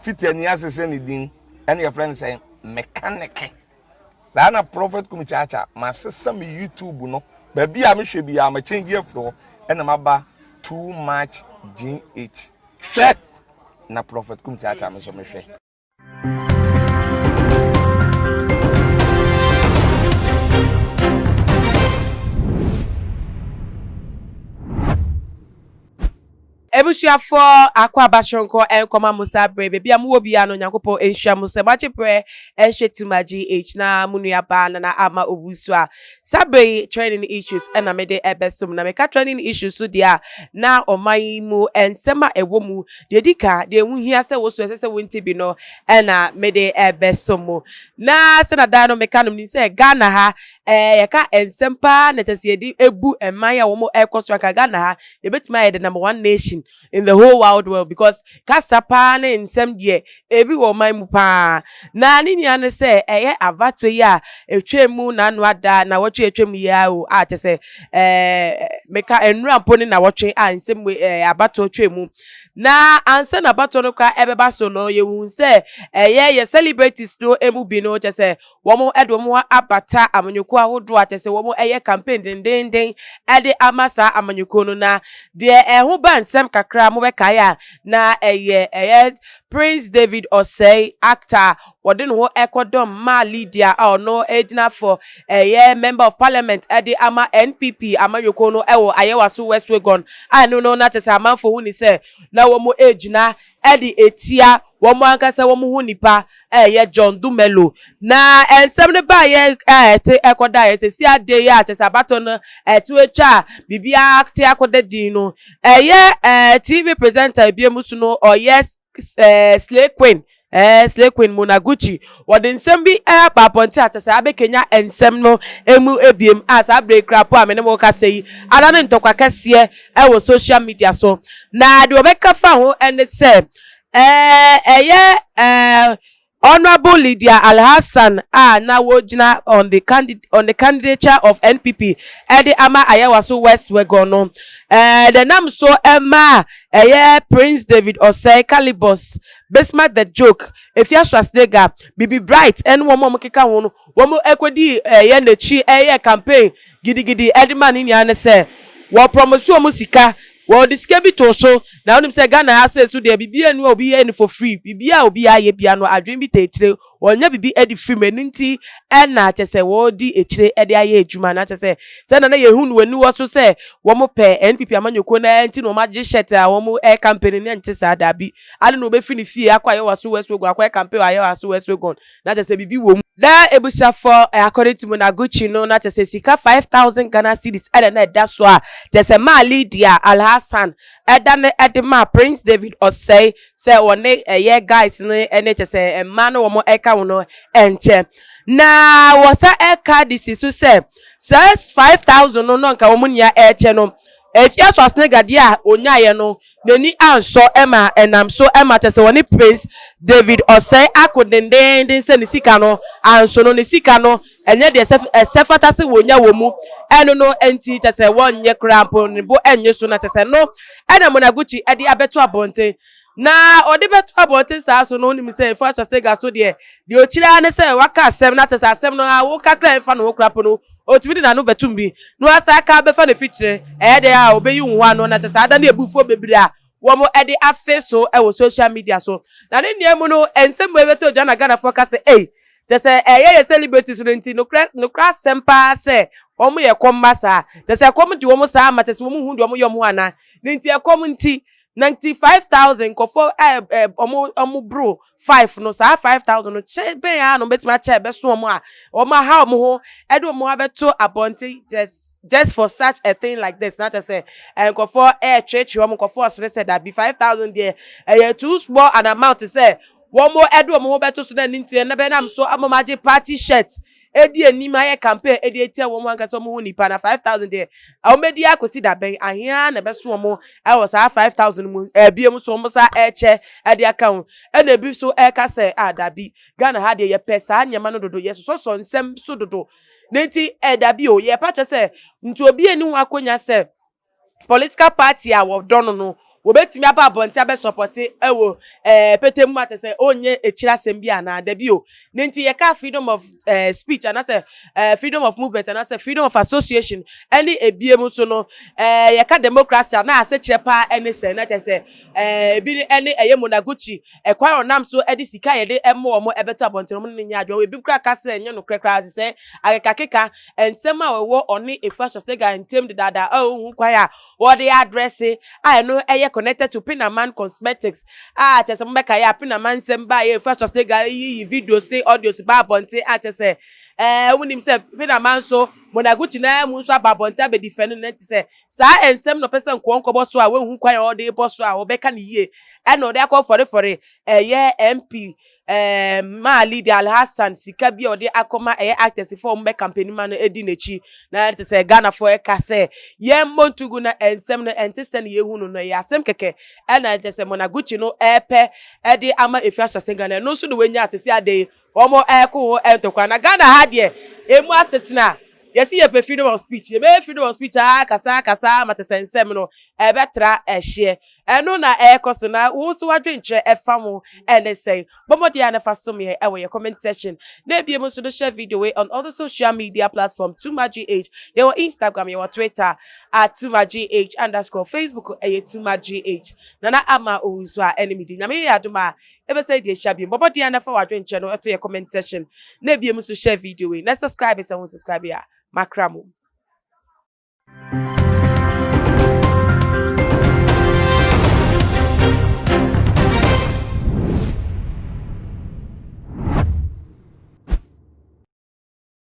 Fitani asesa ne din ɛna yɛfrɛ no sɛ mekaneke. Saa na Prophet Kumi Kyaakya masesa me YouTube no baabi a mehwɛ biara ma change afiri hɔ ɛna maba too much GH. Hwɛ na Prophet Kumi Kyaakya me nso mehwɛ. Abusuafoɔ akwaaba soronko nkɔma mo saa berɛ yi, baabi a mowɔ biara no Onyankopɔn nhyira mo sɛ moagye berɛ ɛrehwɛ Tuma GH na mo nua baa Nana Ama Owusu a saa berɛ yi trending issues ɛna mede ɛbɛsom na meka trending issues so deɛ a na ɔman yi mu nsɛm a ɛwɔ mu deɛ ɛdi ka deɛ ɛho hia sɛ wo so ɛsɛ sɛ wonte bi no ɛna mede ɛbɛsom mo na sɛna daa no meka no menim sɛ Ghana ha ɛɛ yɛka nsɛm paa na kyɛ sɛ yɛde ebu mman a wɔn ɛkɔ so anka Ghana ha yɛbɛtumi ayɛ the number one nation in the whole wild world because kasa paa ne nsɛm deɛ ebi wɔ ɔman mu paa. Na ne nyinaa ne sɛ ɛyɛ abatoɔ yi a ɛtwa mu n'ano ada na wɔtwe atwa mu yi ara o a kyɛ sɛ ɛɛ meka nnura mpo ne na wɔtwe a nsɛm ɛɛ abatoɔ twa mu. Na ansa na abatoɔ no koraa ɛbɛba so no yɛhu sɛ ɛyɛ yɛ celebrities no emu bi no kyɛ sɛ Wɔde wɔn ho abata amanyɔkuo ahodoɔ a kyerɛ sɛ wɔyɛ campaign dendeenden de ama saa amanyɔkuo no. Na deɛ ɛho ba nsɛm kakra a mobɛkae a, na ɛyɛ ɛyɛ Prince David Osei, actor a wɔde ne ho kɔdɔm maa Lydia a ɔno gyina for ɛyɛ Member of Parliament de ama NPP amanyɔkuo no wɔ Ayewaso West Wuogon a ɛno no na kyerɛ sɛ amanfoɔ hu ne sɛ na wɔregyina de atia wɔn ankasa wɔn ho nipa a ɛyɛ John Dumelo. Na nsɛm no baeɛ a ɛte ɛkɔdaeɛ sɛsi adeɛ yi a kyerɛ sɛ abatoɔ no ɛto atwa a biribiara te akɔda din no, ɛyɛ ɛɛ TV presenter ebiem so no ɔyɛ ɛɛ Slay Queen ɛɛ Slay Queen Mona Gucci wɔde nsɛm bi aba abɔnten a kyerɛ sɛ abɛkanya nsɛm no emu ebiem a saa berɛ yi koraa po a me ne mo rekasa yi ada ne ntɔkwa kɛseɛ wɔ social media so. Na deɛ wɔbɛka fa ho ne sɛ, ɛyɛ Honourable Lydia Alhassan a na wɔgyina on the candid on the candidature of NPP de ama Ayawaso West Wuogon no, deɛ nam so maa ɛyɛ Prince David Osei, Kalybos, Bismarck the Joke, Efia Schwarzenegger, Bibi Bright ne wɔn a wɔkeka ho no, wɔkɔdii ɛyɛ n'akyi yɛɛ campaign gidigidi de ma ne nua ne sɛ wɔ promise wɔn sika, wɔde sika bi too so, na wonim sɛ Ghana ha sei so deɛ biribiara nni hɔ a obi yɛ no for free, biribiara a obiara yɛ biara no adwene bi taa akyire, wɔnya biribi de firi mu, ɛno nti na kyerɛ sɛ wɔdi akyire de ayɛ adwuma, na kyerɛ sɛ sɛdeɛ na yɛhu no wɔ aniwa so sɛ wɔpɛ NPP amanyɔkuo no ara nti na wɔagye shirt a wɔn campaign no, ɛnte saa, daabi, ade na wɔbɛfiri ne fie akɔ Ayawaso West Wuogon akɔyɛ campaign wɔ Ayawaso West Wuogon, na kyerɛ sɛ biribi wɔ mu. Na ebusuafo according to Monaguchi no na kyerɛ sɛ sika 5000 Ghana cedis ɛna na ɛda so a kyerɛ sɛ maa Lydia Alhassan ɛda no ɛde maa Prince David Osei sɛ wɔne ɛyɛ guys no ɛne kyerɛ sɛ mmaa no wɔn ɛka ho no ɛnkyɛ. Na wɔsa ɛka de si so sɛ saa 5000 no na nka wɔn nua ɛkyɛ no Efia Schwarzenegger deɛ a ɔnyaeɛ no n'ani ansɔ ma ɛnam so ma kyerɛ sɛ ɔne Prince David Osei ako dendeenden sɛ ne sika no anso no, ne sika no ɛnyɛ deɛ ɛsɛ ɛsɛ fata sɛ wɔnya wɔ mu, ɛno no nti kyerɛ sɛ wɔnyɛ koraa mpo ne bo nnye so na kyerɛ sɛ no ɛna Monaguchi de abɛto abɔnten. Na ɔde bɛto abɔnten saa so no wonim sɛ Efua Schwarzenegger so deɛ deɛ ɔkyiri ara ne sɛ waka asɛm na kyerɛ sɛ asɛm no a woka koraa ɛmfa ne ho koraa mpo no ɔtumi de n'ano bɛtom bi na wasan aka abɛfa no afikyire, ɛyɛ dɛn a ɔbɛyi wo ho ano na kyerɛ sɛ ada ne abufuo bebree a wɔde afe so wɔ social media so. Na ne nua mu no nsɛm wei bɛtɔ dwa na Ghanafoɔ ka sɛ ei kyerɛ sɛ ɛyɛ yɛ celebrities no nti nokorɛ nokorɛ asɛm paa sɛ wɔn yɛ ɛkɔm mma saa, kyerɛ sɛ ɛkɔm de wɔn saa ma kyerɛ sɛ wɔn nhu deɛ wɔn yɛ wɔn ho anaa, ne nti ɛkɔm nti 95,000 nkurɔfoɔ a ɛ wɔn wɔn boro five no, saa 5,000 no kyɛ bɛn ara na wɔbɛtumi akyɛ ɛbɛso wɔn a wɔn aha wɔn ho de wɔn ho abɛto abɔnten just just for such a thing like this. Na kyerɛ sɛ nkurɔfoɔ ɛretweetwee wɔn, nkurɔfoɔ resere sɛ dabi 5,000 deɛ ɛyɛ too small an amount sɛ wɔn de wɔn ho bɛto so na ɛno nti ɛnna bɛnam so ama wɔn agye party shirt edi anim ayɛ campaign de atia wɔn ankasa wɔn ho nipa na 5000 deɛ wɔn bɛdi akɔsi da bɛn ahea na ɛbɛso wɔn wɔ saa 5000 mu ebiem nso wɔn sa ɛkyɛ ɛde aka ho ɛna ebi nso ɛka sɛ a dabi Ghana ha deɛ yɛpɛ saa nneɛma no dodo yɛsosɔsɔ nsɛm so dodo ne nti ɛdabi o yɛpa kyɛ sɛ nti obi ani ho akonya sɛ political party a wɔdɔ no no, Wɔbɛtumi aba abɔnten abɛsɔpɔte wɔ ɛɛ pete mu akyɛ sɛ ɔnyɛ akyiri asɛm bi anaa dabi o. Ne nti yɛka freedom of speech anaasɛ freedom of movement anaasɛ freedom of association ɛne ebiem nso no, yɛka democracy a, na asekyerɛ paa ɛne sɛ na kyerɛ sɛ ebi ɛne ɛyɛ Monaguchi ɛkwan a ɔnam so ɛde sika yɛde ɛmo wɔn ɛbɛto abɔnten wɔn ne nyɛ adwuma. Ebi kura kasa ɛnyɛ no koraa sɛ akekakeka nsɛm a wɔwɔ ɔne Efua Schwarzenegger ntɛm dedaada a ohun kwan a wɔde address a ɛno ɛyɛ connected to Pinaman Cosmetics a kyerɛ sɛ mobɛka yɛ a Pinaman nsɛm ba yɛ Efua Schwarzenegger yiyi videos ne audios ba abɔnten a kyerɛ sɛ wonim sɛ Pinaman nso Monaguchi naa mu nso aba abɔnten abɛdi fɛ no. Ne ti sɛ saa nsɛm na ɔpɛ sɛ nkɔɔ nkɔbɔ so a wɔnhu kwan a ɔde bɔ so a wɔbɛka ne yie, ɛna ɔde akɔ fɔrefɔre ɛyɛ MP maa Lydia Alhassan sika bi a ɔde akɔma ɛyɛ actors fo a wɔn bɛ campaign ma no edi n'akyi. Na te sɛ Ghanafoɔ ɛka sɛ yɛn mmɔ ntugu na nsɛm no ɛnte sɛ ne yɛhu no, ɛyɛ asɛm kɛkɛ ɛna te sɛ Monaguchi no ɛɛpɛ ɛde ama Efia Schwarzenegger na ɛno nso na wɔanya asese ade yi wɔn ɛɛko ho ɛntɔkwa. Na Ghana ha deɛ, emu asetena yɛsi yɛpɛ freedom of speech, yɛbɛyɛ freedom of speech aa kasa kasa ama te sɛ nsɛm no ɛbɛtra ɛhyeɛ. Ɛno na ɛrekɔ so na wo nso wadwenkyerɛ ɛfa ho ɛne sɛn? Bɔmmɔden a nafa som yɛ ɛwɔ yɛ comment section na ebien mu nso no, share video wei on other social media platform. Tuma GH, yɛwɔ Instagram, yɛwɔ Twitter @TumaGH_, Facebook ɛyɛ Tuma GH. Nana Ama Owusu a ɛne mi di. Nyame yɛ adom a ɛbɛsɛ di ahyia bi. Bɔmmɔden a nafa wadwenkyerɛ no ɛto yɛ comment section na ebien mu nso share video wei na subscribe sɛ wo subscribe a makra mu.